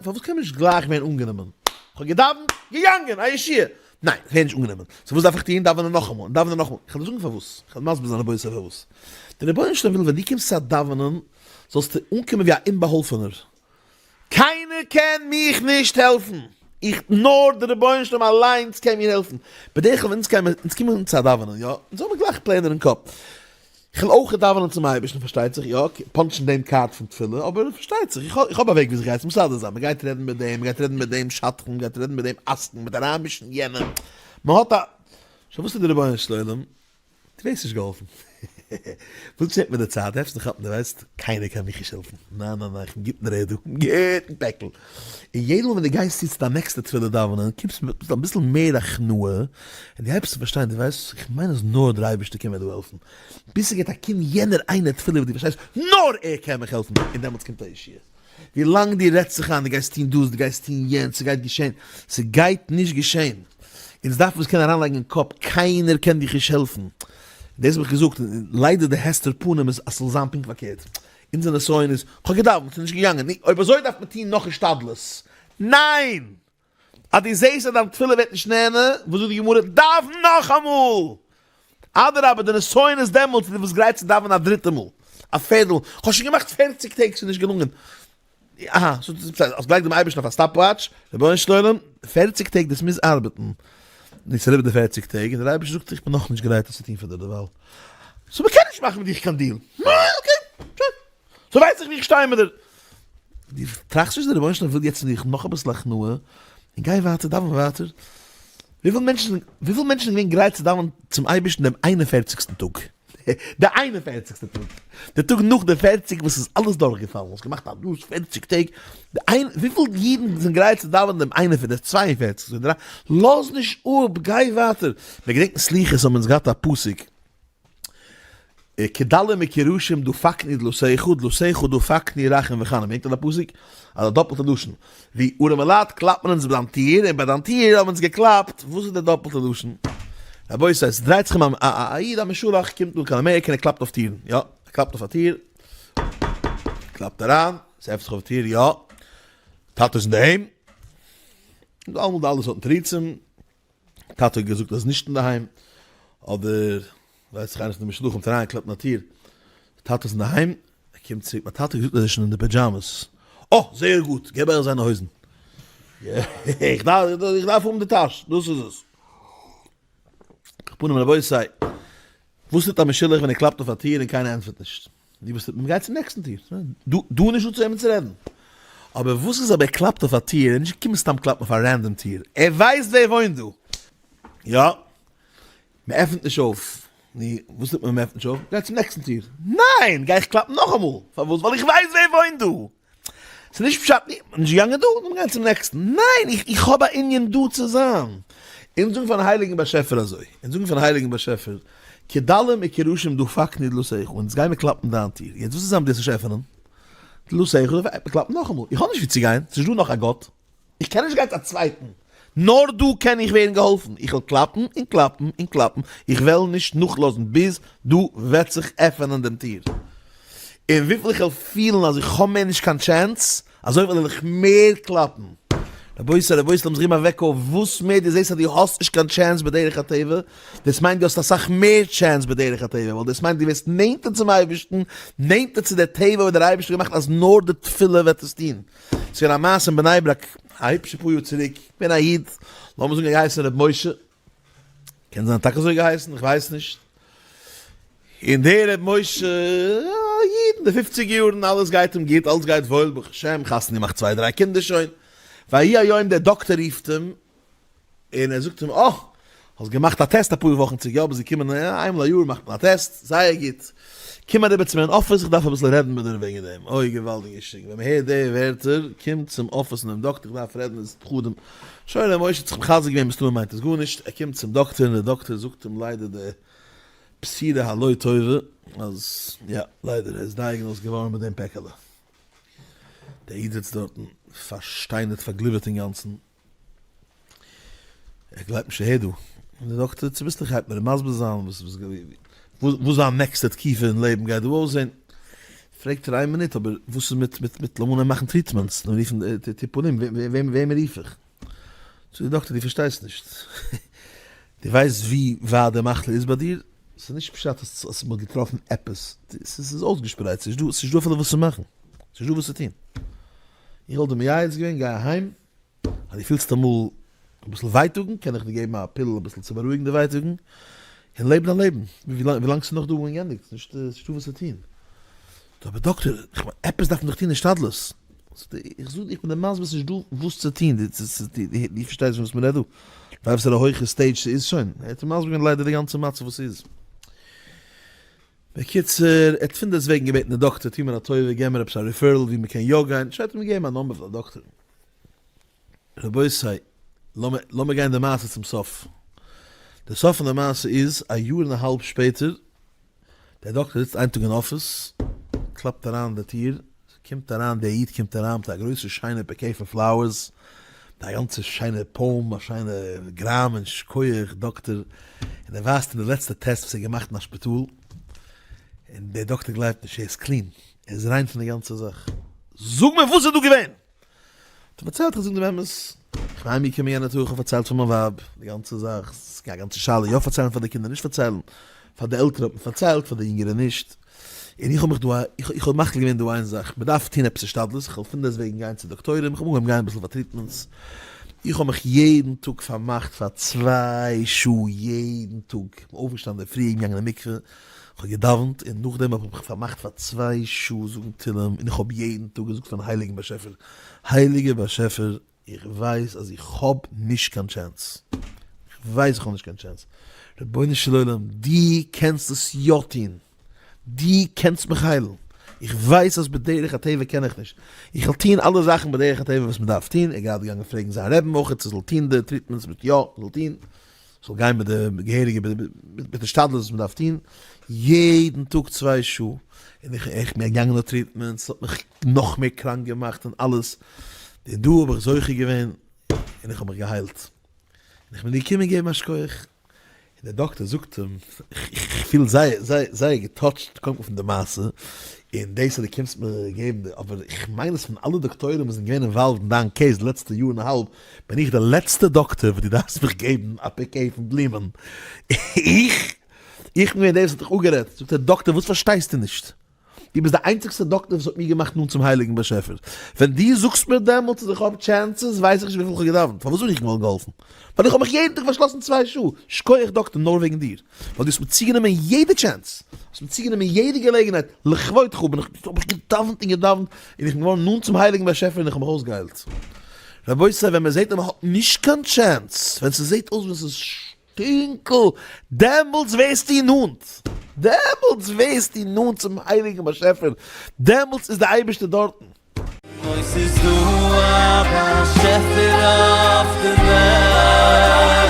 פארוואס קען מען נישט גלייך ווערן אנגענומען? כ'האב געדאווענט, געגאנגען, א ישועה! ניין, כ'ווער נישט אנגענומען. so וואס דארף איך טון? דאווענען נאכאמאל, און דאווענען נאכאמאל. כ'וועל דיר זאגן פארוואס. כ'וועל מסביר זיין רבותי פארוואס. דער רבונו של עולם וויל ווען דו קומסט צו א דאווענען, זאלסטו אנקומען ווי א אומבאהאלפענער. קיינער קען מיך נישט העלפן! איך, נאר דער רבונו של עולם אליינס קען מיר העלפן. בדרך כלל ווען אונז קומען, אונז קומען צו א דאווענען, יא, אונז האבן גלייך פלענער אין קאפ. כ'וויל אויך דאווענען צום אייבערשטן פארשטייט זיך, יא, punch ן דעם card פון תפילה, אבער פארשטייט זיך, איך האב א וועג וויאזוי כ'גיי עס מסדר זיין, מ'גייט רעדן מיט דעם, מ'גייט רעדן מיט דעם שדכן, מ'גייט רעדן מיט דעם עסקן, מ'וועט אריינמישן יענעם, מ'האט א. שוין וואס איז די רבונו של עולם? דו ווערסט נישט געהאלפן. וואס נעמט מיר די צייט? דארפסט דיך כאפן, דו ווייסט, קיינער קען מיך נישט העלפן, ניין ניין ניין, איך בין גוט אין רעדל, גוטן פעקל. און יעדע מאל ווען דו גייסט צו צו דיין נעקסטע תפילה דאווענען, קומסטו מיט אביסל מער הכנעה, און דו הייבסט צו פארשטיין, דו ווייסט, איך מיין אז נאר דער אייבערשטער קען מיר דא העלפן. ביז ס'גייט א קום יענער איינער תפילה וואס דו פארשטייסט, נאר ער קען מיך העלפן, און דעמאלטס קומט א ישועה. ווי לאנג דו רעדסט זיך איין, דו גייסט טון דאס, דו גייסט טון יענץ, ס'גייט געשען, ס'גייט נישט געשען. אונז דארפן עס קענען אריינלייגן אין קאפ, קיינער קען דיך נישט העלפן. דאס האב איך געזאגט, און ליידער די הסתר פנים איז אז ס'זאל זיין פונקט פארקערט. אונזער נסיון איז, כ'האב געדאווענט, ס'איז נישט געגאנגען, נו, אויב אזוי דארף מען טון נאך השתדלות. ניין! אז דו זעסט אז דיין תפילה ווערט נישט נענה, וואס זאגט די גמרא? דאוון נאכאמאל! אדרבה, די נסיון איז דעמאלטס אז דו ביסט גרייט צו דאווענען א דריטע מאל, א פערדע מאל, כ'האב שוין געמאכט פערציג טעג ס'איז נישט געלונגען, אהא, so האסט געלייגט דעם אייבערשטן אויף א stopwatch, רבונו של עולם, פערציג טעג דאס מוז ארבעטן, נו ס'איז אריבער די פערציג טעג און דער אייבערשטער זאגט איך בין נאכנישט גרייט עס צו טון פאר דיר דערווייל, so מ'קען נישט מאכן מיט דיך קיין deal, נו okay, שוין, so ווייס איך ווי איך שטיי מיט דיר. דו טראכסט נישט דער רבונו של עולם וויל יעצט פון דיך נאך אביסל הכנעה, און גיי ווייטער, דאווען ווייטער. וויפיל מענטשן, וויפיל מענטשן זענען געווען גרייט צו דאווענען צום אייבערשטן דעם איין און פערציגסטן טאג? די איין און פערציגסטע טאג, די טאג נאך די פערציג וואס איז אלעס דורכגעפאלן, האסט געמאכט א דאס פערציג טעג, די איין, וויפיל אידן זענען גרייט צו דאווענען דעם איין און פערציגסטן, די צוויי און פערציגסטן, די דריי, לאז נישט אפ, גיי ווייטער. מיר געדענקן סליחות האבן אונז געהאט א פסוק, כדלים וכרשים דפקנו דלתיך, דלתיך דפקנו רחום וחנון, געדענקט איר די פסוק? אזא דאפלטע לשון, ווי ארעמע לייט קלאפן אונז ביי דיין טיר, און ביי דיין טיר האבן אונז געקלאפט, וואס איז די דאפלטע לשון? רבותי, עס דרייט זיך אים א א איד א משולח קומט דא קיין אמעריקע און ער קלאפט אויף טירן, יא, ער קלאפט אויף א טיר, קלאפט אריין, עס עפנט זיך אויף די טיר, יא, טאטע איז אינדערהיים, און אלעמאל די אלע סארטן תירוצים, טאטע האט געזאגט אז נישט אינדערהיים, אדער ווייס איך איינער פון די משולחים האט אריינגעקלאפט אין א טיר, טאטע איז אינדערהיים, ער קומט צוריק, מיין טאטע האט געזאגט אז ער איז שוין אין די pajamas, אה, זייער גוט, געב אהער זיינע הויזן, איך דארף איך דארף האבן די טאש, דאס איז עס. כפנים רבותי, וואס טוט א משולח ווען ער קלאפט אויף א טיר און קיינער ענטפערט נישט? די וואס מען גייט צום נעקסטן טיר, דא דא נישט דא צו וועמען צו רעדן. אבער וואס איז אויב ער קלאפט אויף א טיר, ער איז נישט געקומען סתם קלאפן אויף א random טיר, ער ווייסט ווער וואוינט דא. יא, מען עפנט נישט אויף. נו, וואס טוט מען ווען מען עפנט נישט אויף? גיי צום נעקסטן טיר. ניין! גיי איך קלאפן נאכאמאל. פארוואס? ווייל איך ווייס ווער וואוינט דא. ס'איז נישט פשט, נישט געגאנגען דא, לאמיר גיין צום נעקסטן. ניין, איך האב א ענין דא צו זיין. אונז זאגן פארן הייליגן באשעפער אזוי, אונז זאגן פארן הייליגן באשעפער, כדלים וכרשים דפקנו דלתיך, אונז גיימיר קלאפן דיין טיר. יעצט וואס איז זיין דאס נישט עפענען? דלתיך, קלאפן נאכאמאל. איך האב נישט וואו צו גיין, ס'נישט דא נאך א גאט. איך קען נישט גיין צו א צווייטן, נאר דא קען איך ווערן געהאלפן, איך וועל קלאפן און קלאפן און קלאפן, איך וועל נישט נאכלאזן ביז דא וועט זיך עפענען דעם טיר. און וויפיל איך וועל פילן אז איך האב מער נישט קיין chance, אזויפיל וועל איך מער קלאפן. רבותי רבותי לאמיר זיך געבן א וועק אויף, וואס מער דו זעסט אז דו האסט נישט קיין chance בדרך הטבע, דאס מיינט דו האסט אסאך מער chance בדרך הטבע, ווייל דאס מיינט דו ווערסט נענטער צום אייבערשטן, נענטער צו דער טבע וואס דער אייבערשטער האט געמאכט אז נאר די תפילה וועט עס טון. ס'איז געווען א מעשה אין בני ברק א היפשע פאר יאר צוריק, געווען א איד, לאמיר זאגן ער האט געהייסן ר' משה, קען זיין טאקע אזוי געהייסן, איך ווייס נישט, און דער ר' משה, א איד אין די פופציג יארן, אלעס גייט אים גוט, אלעס גייט וואויל ברוך השם, חתונה געמאכט צוויי דריי קינדער שוין, ויהי היום דער דאקטער רופט אים, און ער זאגט אים, אה, האסט געמאכט א טעסט אפאר וואכן צוריק, יא, ביסט געקומען, איינמאל א יאר מאכט מען א טעסט, זייער גוט, קום אריבער צו מיר אין אפיס, איך דארף אביסל רעדן מיט דיר וועגן דעם, אוי געוואלד און געשריגן, ווען מען הערט די ווערטער, קום צום אפיס פון דעם דאקטער, איך דארף רעדן, איז פחדים, שוין ר' משה האט זיך מחזק געווען, מסתמא מיינט עס גארנישט, ער קומט צום דאקטער און דער דאקטער זאגט אים ליידער די בשורה הלא טובה, אז יא, ליידער, ער איז diagnosed געווארן מיט דעם פעקעלע. דער איד זיצט דארטן פארשטיינערט פארגליווערט אינגאנצן, ער גלייבט נישט ער הערט דא, און דער דאקטער צוביסלעך הייבט מיר אן מסביר זיין וואס וואס זיין נעקסטע תקופה אין לעבן גייט דא אויסזען. פרעגט ער איין מינוט אבער וואס איז מיט מיט מיט לאמיר מאכן treatments, לאמיר רופן טיפולים, וועם וועמען רוף איך? זאגט די דאקטער דו פארשטייסט נישט, דו ווייסט ווי ווייט די מחלה איז ביי דיר? ס'איז נישט פשט אז מ'האט געטראפן עפעס, ס'איז אויסגעשפרייט, ס'איז נישט דא אפילו וואס צו מאכן, ס'איז נישט דא וואס צו טון. איך וואלט דיר מייעץ געווען גיי אהיים, אז דו פילסט אמאל אביסל ווייטאגן קען איך דיר געבן א פיל אביסל צו בארואיגן די ווייטאגן, און לעב דיין לעבן, ווילאנג ס'איז נאך דא און גענדיגט, ס'איז נישטא וואס צו טון. אבער דאקטער, איך מיין עפעס דארף מען דאך טון השתדלות. איך זאג איך בין דיר מסביר ס'נישט דא וואס צו טון, דו פארשטייסט וואס מ'רעדט דא? ווייסט וואסערע הויכע stage ס'איז שוין? ער האט אים מסביר געווען ליידער די גאנצע מצב וואס ס'איז. בקיצור, ער האט פונדעסטוועגן געבעטן די דאקטער טו מיר א טובה געב מיר עפעס א referral ווי מ'קען יא גיין, שוין האט ער אים געגעבן א number פון א דאקטער. רבותי, לאמיר גיין די מעשה צום סוף. די סוף פון די מעשה איז, א יאר און א האלב שפעטער, דער דאקטער זיצט איין טאג אין אפיס, קלאפט אריין די טיר, קומט אריין דער איד קומט אריין מיט א גרויסע שיינע bouquet פון flowers, מיט א גאנצע שיינע poem, א שיינע גראם און שכוח דאקטער, און ער ווייזט אים די לעצטע טעסט וואס ער האט געמאכט אין א שפיטאל, און דער דאקטער גלייבט נישט, ער איז clean, ער איז ריין פון די גאנצע זאך. זאג מיר וואס איז דא געווען? האט ער פארציילט, איך זאג דעם אמת, איך בין אהיימגעקומען יענע טאג, איך האב פארציילט פאר מיין ווייב די גאנצע זאך, ס'איז געווען א גאנצע שאלה יא פארציילן פאר די קינדער נישט פארציילן, פאר די עלטערע האט מען פארציילט, פאר די יונגערע נישט, און איך האב מיך דא, איך האב מחליט געווען דא איין זאך, מען דארף טון עפעס השתדלות, איך וועל פונדעסטוועגן גיין צו דאקטוירים, איך האב אנגעהויבן גיין אביסל פאר treatments, איך האב מיך יעדן טאג פארמאכט פאר צוויי שעה, יעדן טאג, איך בין אויפגעשטאנען אינדערפרי, געגאנגען אין מקווה, כ'האב געדאווענט און נאכדעם האב איך מיך פארמאכט פאר צוויי שעה זאגן תהלים און איך האב יעדן טאג געזאגט פארן הייליגן באשעפער, הייליגער באשעפער איך ווייס אז איך האב נישט קיין chance, איך ווייס איך האב נישט קיין chance, רבונו של עולם דו קענסט עס יא טון, דו קענסט מיך היילן, איך ווייס אז בדרך הטבע קען איך נישט, איך וועל טון אלע זאכן בדרך הטבע וואס מען דארף טון, ער איז גראדע געגאנגען פרעגן זיין רעבין אויך צו זאל טון די treatments מיט יא זאל טון, זאל גיין מיט די געהעריגע מיט די השתדלות וואס מען דארף טון יעדן טאג צוויי שעה, און איך איך בין געגאנגען אויף treatment, ס'האט מיך נאך מער קראנק געמאכט און אלעס, און דא האב איך זוכה געווען און איך האב מיך געהיילט, און איך בין געקומען געבן א שכוח, און דער דאקטער זאגט אים, איך פיל זייער זייער זייער גע touch ט קודם כל פון די מעשה, און דאס אז דו קומסט מיר געבן, אבער איך מיין אז פון אלע דאקטוירים וואס זענען געווען involved אין דיין case די לעצטע יאר און א האלב, בין איך דער לעצטער דאקטער וואס דו דארפסט מיך געבן א bouquet פון בלומען. איך? איך בין געווען דער וואס האט דיך אפגערעדט. זאגט ער, דאקטער וואס פארשטייסטו נישט? דו ביסט די איינציגסטע דאקטער וואס האט מיר געמאכט נאנט צום הייליגן באשעפער. ווען דו זאגסט מיר דעמאלטס אז איך האב chances, ווייס איך נישט וויפיל איך האב געדאווענט. פארוואס בין איך געווארן געהאלפן? ווייל איך האב מיך יעדן טאג פארשלאסן צוויי שעה. שכוח דאקטער נאר וועגן דיר. ווייל דו האסט מיר צוגענומען יעדע chance, האסט מיר צוגענומען יעדע געלעגנהייט, לכבודך בין איך, האב איך געדאווענט און געדאווענט, און איך בין געווארן נאנט צום הייליגן באשעפער און איך האב מיך אויסגעהיילט. רבותי, ווען מען זעט אז מען האט נישט קיין chance, ווען ס'זעט אויס ווען ס'איז טונקל, דעמאלטס ווערסטו נאנט, דעמאלטס ווערסטו נאנט צום הייליגן באשעפער, דעמאלטס איז דער אייבערשטער דארטן. אוי ס'איז דא א באשעפער אויף די וועלט.